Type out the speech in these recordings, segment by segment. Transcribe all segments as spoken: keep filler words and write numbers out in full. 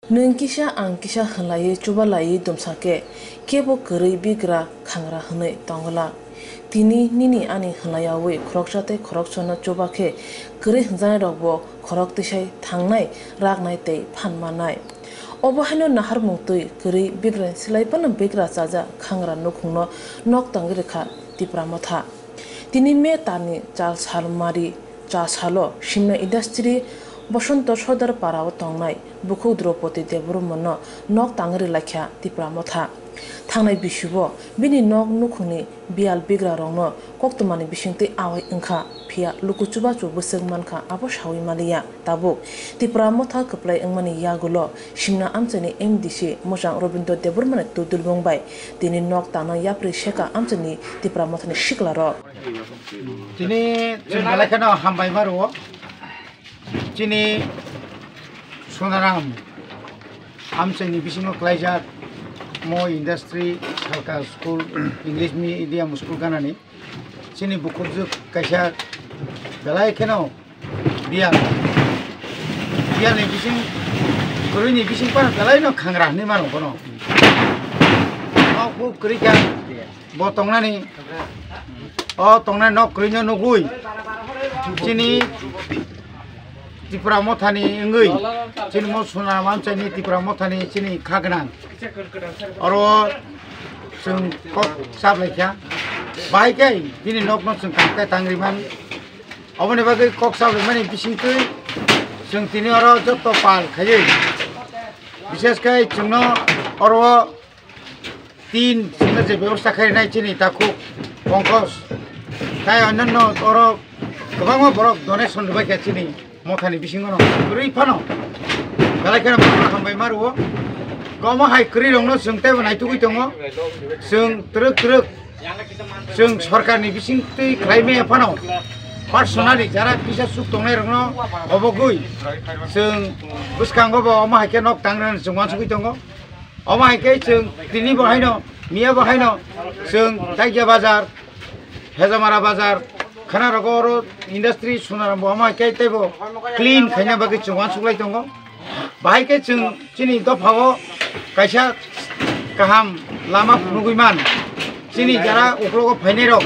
Nwng kisa ang kisa hwnlaiwi chubalaiwi dumsa khe, kebo kwrwi bigra khangra hwnwi tongwlak. Tini nini ani hwnlayawi khoroksa tei khoroksano chuba khe, kwrwi hwnjaknairokbo khorok tisai thangnai, raknai tei phan mannai. Obo haino naharmung twi kwrwi bigrani slai phano bigra chajak khangra nukhungno nok tangwi rwkha Tipra Motha. Tini May talni chal sal mari cha salo Simna Industry Bosonto Sodar Parao tongnai bukhuk Droupadi Debbarmano nok tangwi rwlaikha Tipra Motha. Thangnai bisubo bini nok nukhungni biyal bigrarokno koktwmani bisingtwi awai wngkha, phiya luku chubachu bwswk mankha abo sawi maliya. Tabuk Tipra Motha kwplai wngmani yagulo Simna amchaini M D C mwchang Robindra Debbarmani tudulbung bai tini nok tangna yapri seka amchaini Tipra Mothani siklarok. Tini chwng belai kheno hambai ma rwo. Chini Sonaram amchaini bisingo klaijak mo industry, salka school, English medium school ganani. Chini bukhukjwk kaisa belai kheno biyal, biyalni bising, kwrwini bising phano belaino khangra hinwi mano bono. Nok bo kwrwi kha, bo tongnani, o tongnai nok kwrwino nugwi chini Tipra Mothani wngwi, chini mo Sonaram amchaini Tipra Mothani chini kha gwnang. Oro chwng kok chaplaikha. Bahai khe bini nokno chwng tangkhe tangriman. Oboni bagwi kok chaplaimani bisingtwi chwng tini oro jotto pal khaiwi, bishesh khe chwngno oro tin chwngno je bebosta khainai chini takhuk Pankaj, tai onyanno oro kwbangma borok donation rwbaikha chini Mothani bisingo no kwrwi phano belai kheno bono hambai ma rwo. Omo hai kwrwi rokno chwng teibo naitugwi tongo. Chwng twrwk twrwk chwng sorkarni bisingtwi khlai maya phano personally jara kisa suk tongnai rokno obogwi chwng bwskango bo omo hai khe nok tangrani chwng uansugwi tongo. Omo hai khe chwng tini bo haino, miya bo haino chwng Daigya bazar, Hejamara bazar, khana rogo oro industry Sonaram bo omo hai khe teibo clean khaina bagwi chwng uansuklai tongo. Bahai khe chwng chini dophao kaisa kaham lama phunugwi man. Chini jara uklogo phainai rok,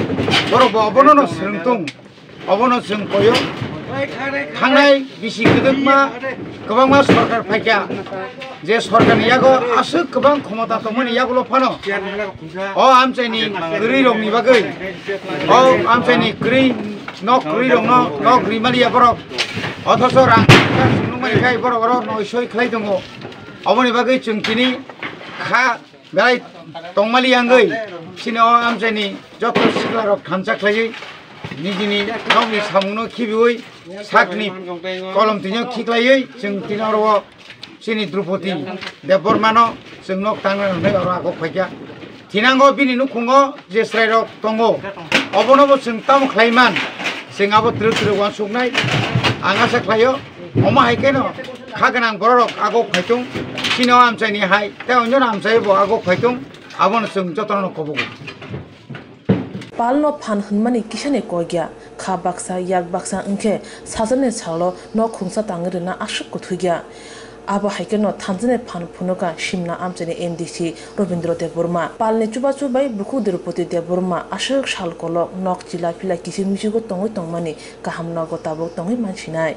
borok bo obono no swrwng tong. Obono chwng koyo. Thangnai bisi kwdwkma kwbangma sorkar phaikha, je sorkarni yago aswk kwbang khomota tongmani yagulo phano o amchaini kwrwi rokni bagwi, o amchaini kwrwi nok kwrwi rokno nok rimaliya borok, othocho rang chungnukmani khai borok oro noi soi khlai tongo. Oboni bagwi chwng tini kha belai tongmali yangwi chini o amchaini joto siklarok thansa khlaiwi nijini nokni samungno khibiwi sakni kolom twino khiklaiwi chwng tini oro o chini Drupadi Debbarmano chwng nok tangna hwnwi oro agok phaikha. Thinango bini nukhungo je chwrairok tongo, obonobo chwng tamo khlaiman, chwng abo twrwk twrwk uansuknai ang asa khlaio. Omo hai kheno kha gwnang bororok agok phaitung, chini o amchaini hai tei onyono amchai bo agok phaitung, abono chwng jotono kobogo. Palno phan hwnmani kisani kok ya, kha baksa yak baksa wngkhe sajani salo nok khungsa tangwi rwna aswk kuthuk ya. Abo hai kheno thanjani phan phunukha Simna amchaini M D C Robindra Debbarma. Palni chubachu bai bukhuk Drupadi Debbarma aswk sal kolok nok chila phila kichik michigo tongwi tongmani kaham nogo tabuk tongwi mansinai.